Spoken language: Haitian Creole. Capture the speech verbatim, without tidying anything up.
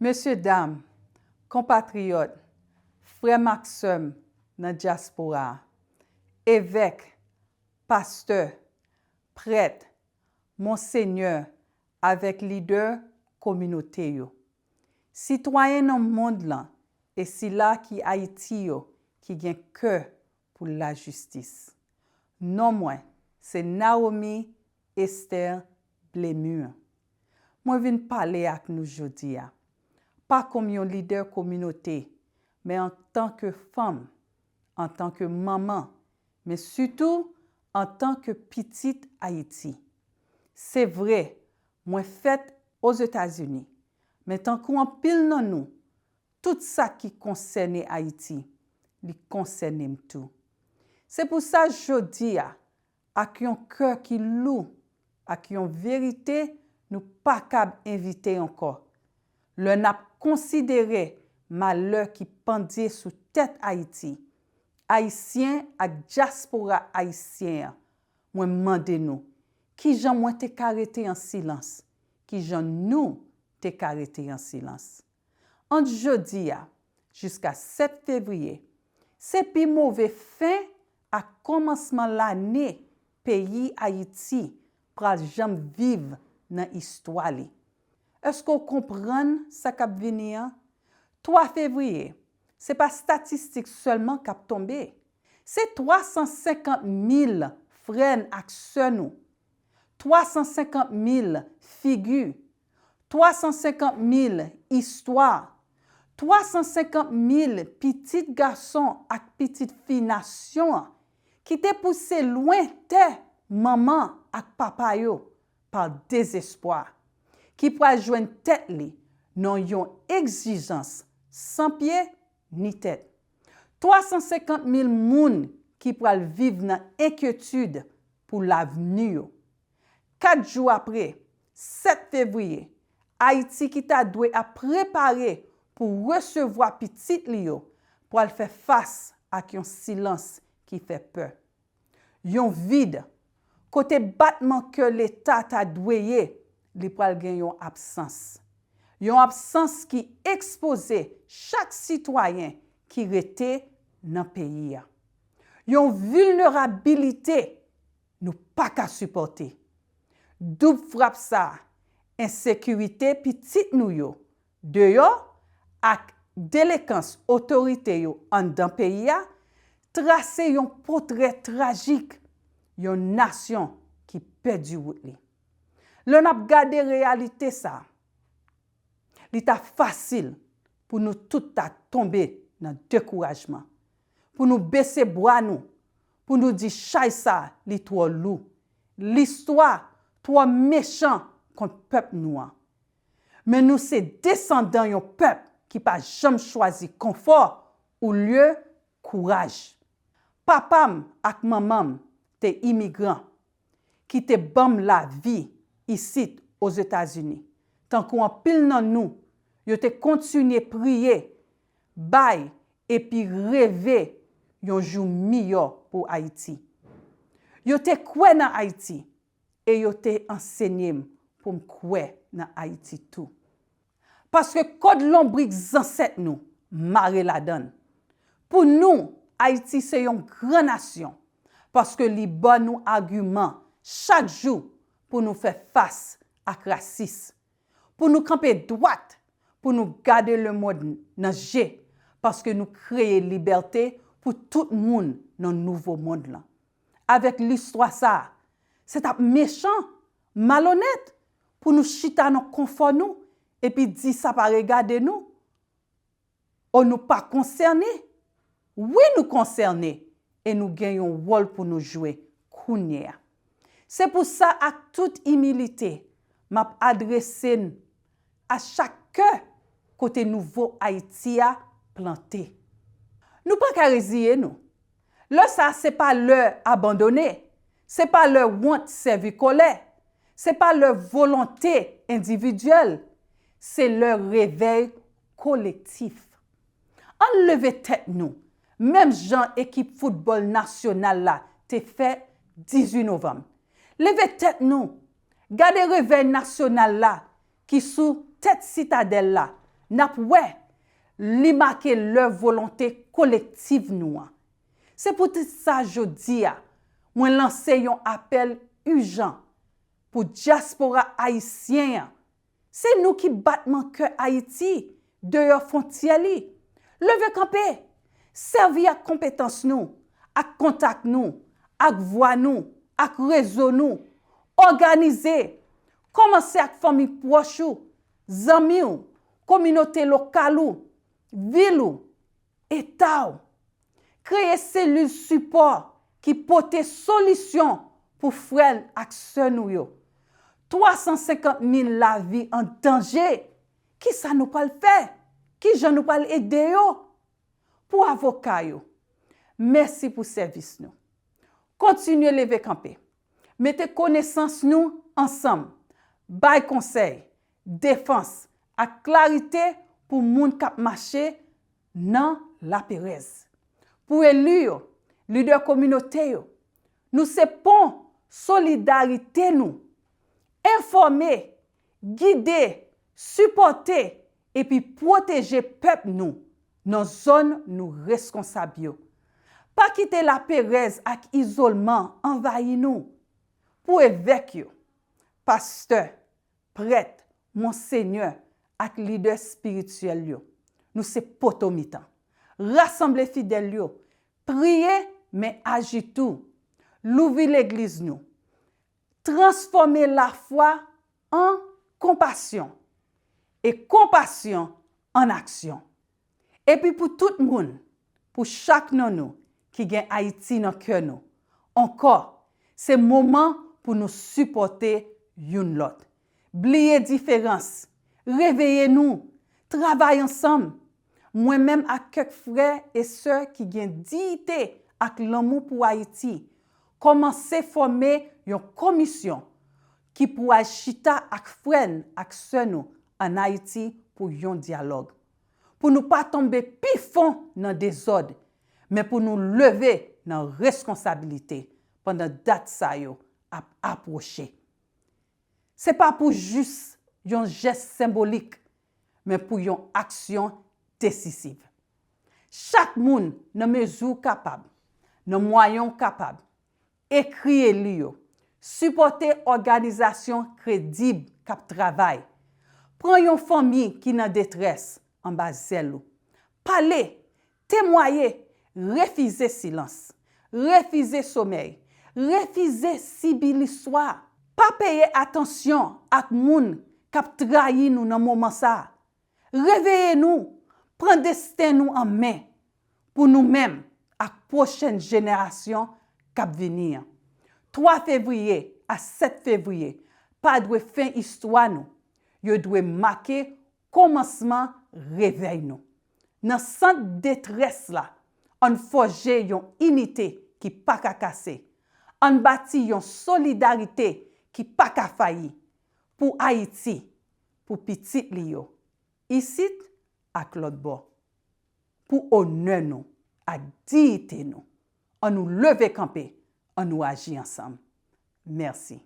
Mesye dam, konpatriyòt, frè m ak sè m nan dyaspora a, evèk, pastè, prèt, monsenyè avèk lidè kominote yo, sitwayen nan mond lan e sila ki Ayiti yo ki gen kè pou lajistis. Non mwen se Naomi Esther Blemur. Mwen vin pale ak nou jodi a, pa kòm yon lidè kominote, men antanke fanm, antanke manman, men sitou antanke pitit Ayiti. Se vre, mwen fèt Ozetazini, men tankou anpil nan nou, tout sa ki konsène Ayiti, li konsène m tou. Se pou sa jodi a, ak yon kè ki lou, ak yon verite nou pa kab evite ankò, lè n ap konsidere malè ki pandye sou tèt Ayiti, Ayisyen ak dyaspora ayisyen an, mwen mande nou, kijan mwen te ka rete an silans? Kijan nou te ka rete an silans? Ant jodi a jiska sèt fevriye, se pi move fen ak kòmansman lane peyi Ayiti pral janm viv nan istwa li. Èske w konprann sa k ap vini an? Twa fevriye, se pa statistik sèlman k ap tonbe. Se twa san senkant mil frè n ak sè nou, twa san senkant mil figi, twa san senkant mil istwa, twa san senkant mil pitit gason ak pitit fi nasyon an ki te pouse lwen tè manman ak papa yo pa dezespwa, ki pral jwenn tèt li nan yon egzijans san pye ni tèt. Twa san senkant mil moun ki pral viv nan enkyetid pou lavni yo. Kat jou apre, sèt fevriye, Ayiti ki ta dwe ap prepare pou resevwa pitit li yo pral fè fas ak yon silans ki fè pè. Yon vid, kote batman kè Leta ta dwe ye, li pral gen yon absans. Yon absans ki ekspoze chak sitwayen ki rete nan peyi a. Yon vilnerabilite nou pa ka sipòte. Doub frap sa a, ensekirite pitit nou yo deyò ak delekans otorite yo anndan peyi a, trase yon pòtrè trajik yon nasyon ki pèdi wout li. Lè n ap gade reyalite sa a, li ta fasil pou nou tout ta tonbe nan dekourajman, pou nou bese bra nou, pou nou di chay sa a li twò lou. Listwa twò mechan kont pèp nou an. Men nou se desandan yon pèp ki pa janm chwazi konfò olye kouraj. Papa m ak manman m te imigran ki te ban m lavi isit Ozetazini. Tankou anpil nan nou, yo te kontinye priye, bay, epi reve yon jou miyò pou Ayiti. Yo te kwè nan Ayiti e yo te ansenye m pou m kwè nan Ayiti tou. Paske kòd lonbrik zansèt nou mare ladan l. Pou nou, Ayiti se yon gran nasyon, paske li ban nou agiman chak jou pou nou fè fas ak rasis, pou nou kanpe dwat, pou nou gade lemonn nan je, paske nou kreye libète pou tout moun nan nouvo monn lan. Avèk listwa sa a, se t ap mechan, malonèt, pou nou chita nan konfò nou epi di sa pa regade nou. O nou pa konsène? Wi, nou konsène e nou gen yon wòl pou nou jwe kounye a. Se pou sa, ak tout imilite, m ap adrese n a chak kè kote nouvo Ayiti a plante. Nou pa ka reziye nou. Lè sa a se pa lè abandone, se pa lè wont sèvi kòlè, se pa lè volonte endividyèl, se lè revèy kolektif. Ann leve tèt nou, menm jan ekip foutbòl nasyonal la te fè dizuit novanm. Leve tèt nou, gade revèy nasyonal la ki sou tèt Sitadèl la N ap wè li make lè volonte kolektiv nou an. Se poutèt sa jodi a, mwen lanse yon apèl ijan pou dyaspora ayisyen an. Se nou ki batman kè Ayiti deyò fwontyè li. Leve kanpe! Sèvi ak konpetans nou, ak kontak nou, ak vwa nou, ak rezo nou. Òganize! Kòmanse ak fanmi pwòch ou, zanmi w, kominote lokal ou, vil ou, eta w. Kreye selil sipò ki pote solisyon pou frè n ak sè nou yo. Twa san senkant mil lavi an danje. Kisa nou pral fè? Kijan nou pral ede yo? Pou avoka yo, mèsi pou sèvis nou. Kontinye leve kanpe. Mete konesans nou ansanm. Bay konsèy, defans, ak klarite pou moun k ap mache nan laperèz. Pou eli yo, lidè kominote yo, nou se pon solidarite nou. Enfòme, gide, sipòte, epi pwoteje pèp nou nan zòn nou reskonsab yo. Pa kite laperèz ak izolman anvayi nou. Pou evèk yo, pastè, prèt, monsenyè, ak lidè espirityèl yo, nou se poto mitan. Rasanble fidèl yo, priye, men aji tou. Louvri legliz nou. Transfòme lafwa an konpasyon e konpasyon an aksyon. Epi pou tout moun, pou chak nan nou ki gen Ayiti nan kè nou, ankò, se moman pou nou sipòte youn lòt. Bliye diferans, reveye nou, travay ansanm. Mwen menm ak kèk frè e sè ki gen diyite ak lanmou pou Ayiti, kòmanse fòme yon komisyon ki pou al chita ak frè n ak sè nou ann Ayiti pou yon dyalòg. Pou nou pa tonbe pi fon nan dezòd, men pou nou leve nan reskonsabilite pandan dat sa yo ap apwoche. Se pa pou jis yon jès senbolik, men pou yon aksyon desisiv. Chak moun, nan mezi w kapab, nan mwayen w kapab, ekri eli yo, sipòte òganizasyon kredib k ap travay, pran yon fanmi ki nan detrès anba zèl ou, pale, temwaye, refize silans, refize somèy, refize sibi listwa. Pa peye atansyon ak moun k ap trayi nou nan moman sa a. Reveye nou, pran desten nou an men, pou nou menm ak pwochèn jenerasyon k ap vini an. Twa fevriye a sèt fevriye pa dwe fen istwa nou, yo dwe make kòmansman revèy nou. Nan sant detrès la, ann fòje yon inite ki pa ka kase. Ann bati yon solidarite ki pa ka fayi pou Ayiti, pou pitit li yo, isit ak lòt bò. Pou onè nou ak diyite nou, ann nou leve kanpe, ann nou aji ansanm. Mèsi.